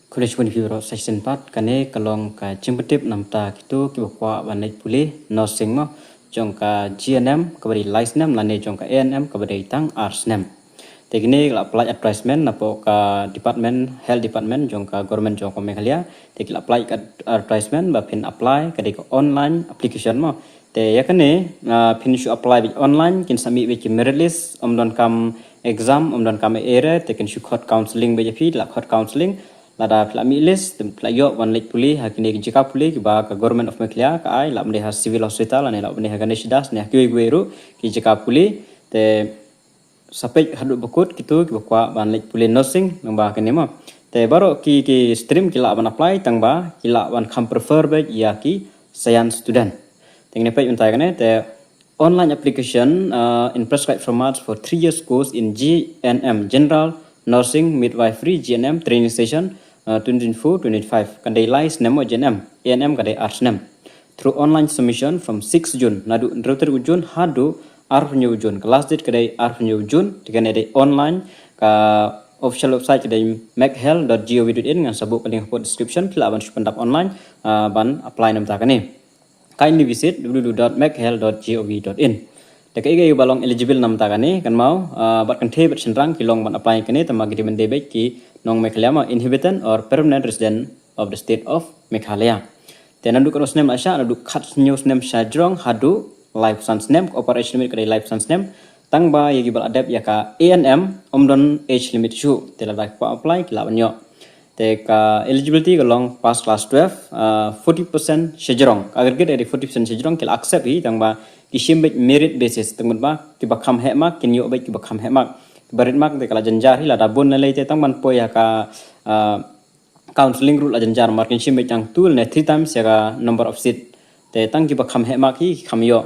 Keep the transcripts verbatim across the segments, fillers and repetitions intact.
Khublei shibun ïa phi baroh sa shisien pat. Kane ka long ka jingpyntip namar kito kiba kwah ban leit pule nursing mo, jong ka G N M kaba dei lai snem lane jong ka A N M kaba dei tang ar snem. Te kine ki la apply advertisement napoh ka department, health department jong ka government jong ka Meghalaya. Te ki la apply ka advertisement ba phin apply, ka dei ka online application mo. Te ïa kane, ah, phin shu apply beit online, kin sa mih beit ki merit list, ym donkam exam, ym donkam ei ei re, te kin shu khot counselling beit ïa phi, la khot counselling. Lada phi la mih list, te phi la ïoh ban leit pule ha kine ki jaka pule kiba ka Government of Meghalaya ka ai, lah ban dei ha Civil Hospital ne lah ban dei ha Ganesh Das ne ha kiwei kiwei ruh ki jaka pule. Te sa peit haduh ba kut kito kiba kwah ban leit pule nursing lyngba kane mo. Te baroh ki, ki stream ki lah ban apply, tang ba ki lah ban kham prefer beit ïa ki science student. Te ngin peit mynta kane, te online application, uh, in prescribed formats for three years course in G N M, General Nursing Midwifery, G N M training session, uh, twenty twenty-four twenty-five. Ka dei lai snem mo G N M, A N M ka dei ar snem. Through online submission from six June, naduh hynriew tarik u June haduh arphew hynñiew u June. Ka last date ka dei arphew hynñiew u June, te kane dei online, ka official website ka dei meghealth dot gov dot in, ngan sa buh ka link hapoh description, phi lah ban shu pyndap online, ah, ban apply namar kane. Kindly visit w w w dot meghealth dot gov dot in. Te kaei kaei ba long eligible namar kane, kynmaw, ah, bad kynthei bad shynrang ki long ban apply kane, tang ba ki dei ban dei beit ki nong Meghalaya mo, inhabitant or permanent resident of the state of Meghalaya. Te naduh katno snem la shah, naduh khathynñiew snem shajrong haduh laiphew san snem, ka upper age limit ka dei laiphew san snem. Tang ba ïa kiba la dep ïa ka A N M ym don age limit shuh, te lada ki kwah apply ki lah ban ïoh. Te ka eligibility ka long pass class twelve, ah, forty percent shajrong. Ka aggregate ka dei forty percent shajrong, ki la accept hi, tang ba ki shim beit merit basis, tang ba kiba kham heh mark kin ïoh beit kiba kham heh mark. Kiba rit mark te ka la jynjar hi, lada bun na lei te tang ban poi ha ka, ah, counselling ruh la jynjar, namar kin shim beit tang two ne three times ïa ka number of seat. Te tang kiba kham heh mark hi ki kham ïoh.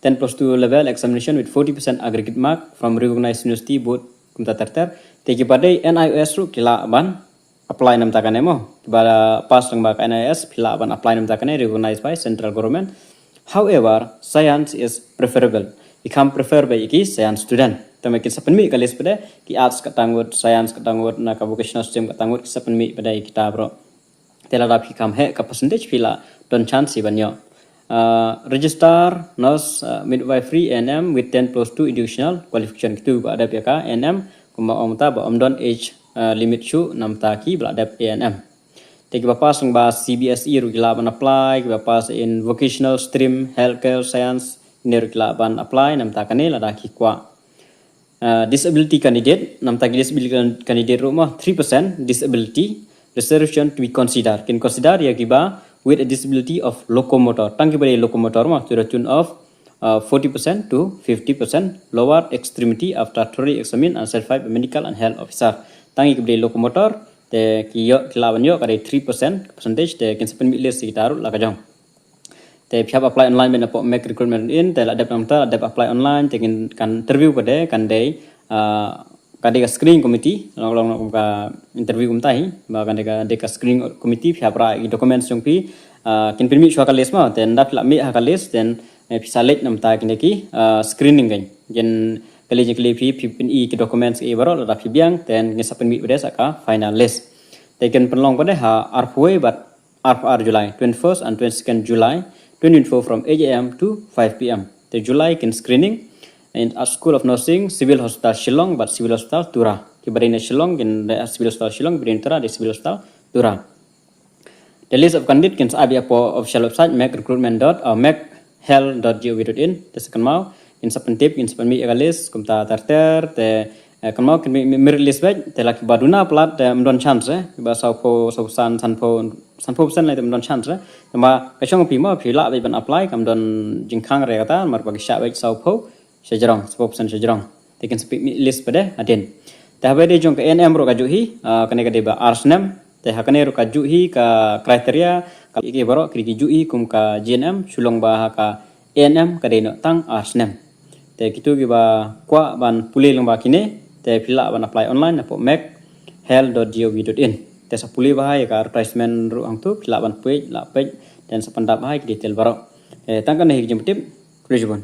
Ten plus two level examination with forty percent aggregate mark from recognized university board kumta ter ter. Te kiba dei N I O S ruh ki lah ban apply namar kane mo. Kiba pass lyngba ka N I O S phi lah ban apply namar kane, recognized by central government. However, science is preferable. Ki kham prefer beit ïa ki science student. Te ma kin sa pynmih ka list pat de, ki arts katto ngut, science katto ngut, na ka vocational stream katto ngut, ki sa pynmih pat de ïa kita baroh. Te lada phi kham heh ka percentage phi lah don chance hi ban ïoh. Uh, register nurse, uh, midwifery A N M with ten plus two educational qualification, kito ba dep ïa ka A N M, kumba ong mynta ba ym don age, uh, limit shuh namar ki ba la dep A N M. Te kiba pass lyngba C B S E ruh ki lah ban apply, kiba pass in vocational stream, healthcare, science, kine ruh ki lah ban apply namar kane lada ki kwah. Uh, disability candidate, namar ki disability can-, candidate ruh mo, three percent disability reservation to be considered. Kin consider ïa kiba with a disability of locomotor. Tang kiba dei locomotor mo, to the tune of, uh, forty percent to fifty percent lower extremity after thoroughly examined and certified by medical and health officer. Tang kiba dei locomotor, te ki ïoh, ki lah ban ïoh ka dei three percent percentage, te kin sa pynmih list ïa kita ruh la ka jong. Te phi hap apply online beit napoh meg recruitment in, te la dep namar, la dep apply online, te kin kan interview pat de, kan dei, ah, ka dei ka screening committee, long long long ka interview kumta hi, ba kan dei ka, dei ka screening committee, phi hap rah ïa ki documents jong phi, ah, kin pynmih shuwa ka list mo, te ynda phi la mih ha ka list, then, eh, phi sa leit namar kine ki, ah, screening kan. Kin kylli, kin kylli phi, phi pyni ki documents ki baroh, lada phi biang, then kin sa pynmih pat de sa ka final list. Te kin pynlong pat de ha arphew wei bad arphew ar July, twenty-first and twenty-second July twenty twenty-four from eight A M to five P M. Te July kin screening in at School of Nursing, Civil Hospital Shillong bad Civil Hospital Tura. Kiba dei na Shillong kin dei Civil Hospital Shillong, kiba dei na Tura dei Civil Hospital Tura. The list of candidate kin sa ap ïa hapoh official website meg recruitment dot, uh, meg health dot gov dot in. Te sa kynmaw, kin sa pyntip, kin sa pynmih ïa ka list kumta ter ter, te, eh, kynmaw kin mih, mih merit list beit, te la kiba duna palat te ym don chance, eh, kiba sawphew, sawphew san, sanphew, sanphew percent lei te ym don chance, eh. Te ma ka shong phi mo, phi lah beit ban apply, kam don jingkhang re kata, namar ba ki shah beit sawphew shajrong, sawphew percent shajrong. Te kin sa pynmih list pat de hadien. Te haba dei jong ka A N M ruh kajuh hi, ah, kane ka dei ba ar snem. Te ha kane ruh kajuh hi ka criteria, ka ki baroh ki dei kijuh hi kum ka G N M, shu long ba ha ka A N M ka dei noh tang ar snem. Te kito kiba kwah ban pule lyngba kine, te phi lah ban apply online napoh meg health dot gov dot in. Te sa pule bha ïa ka advertisement ruh hangto, phi lah ban peit, lah peit, then sa pyndap bha ïa ki detail baroh. Te tang kane hi ka jingpyntip, khublei shibun.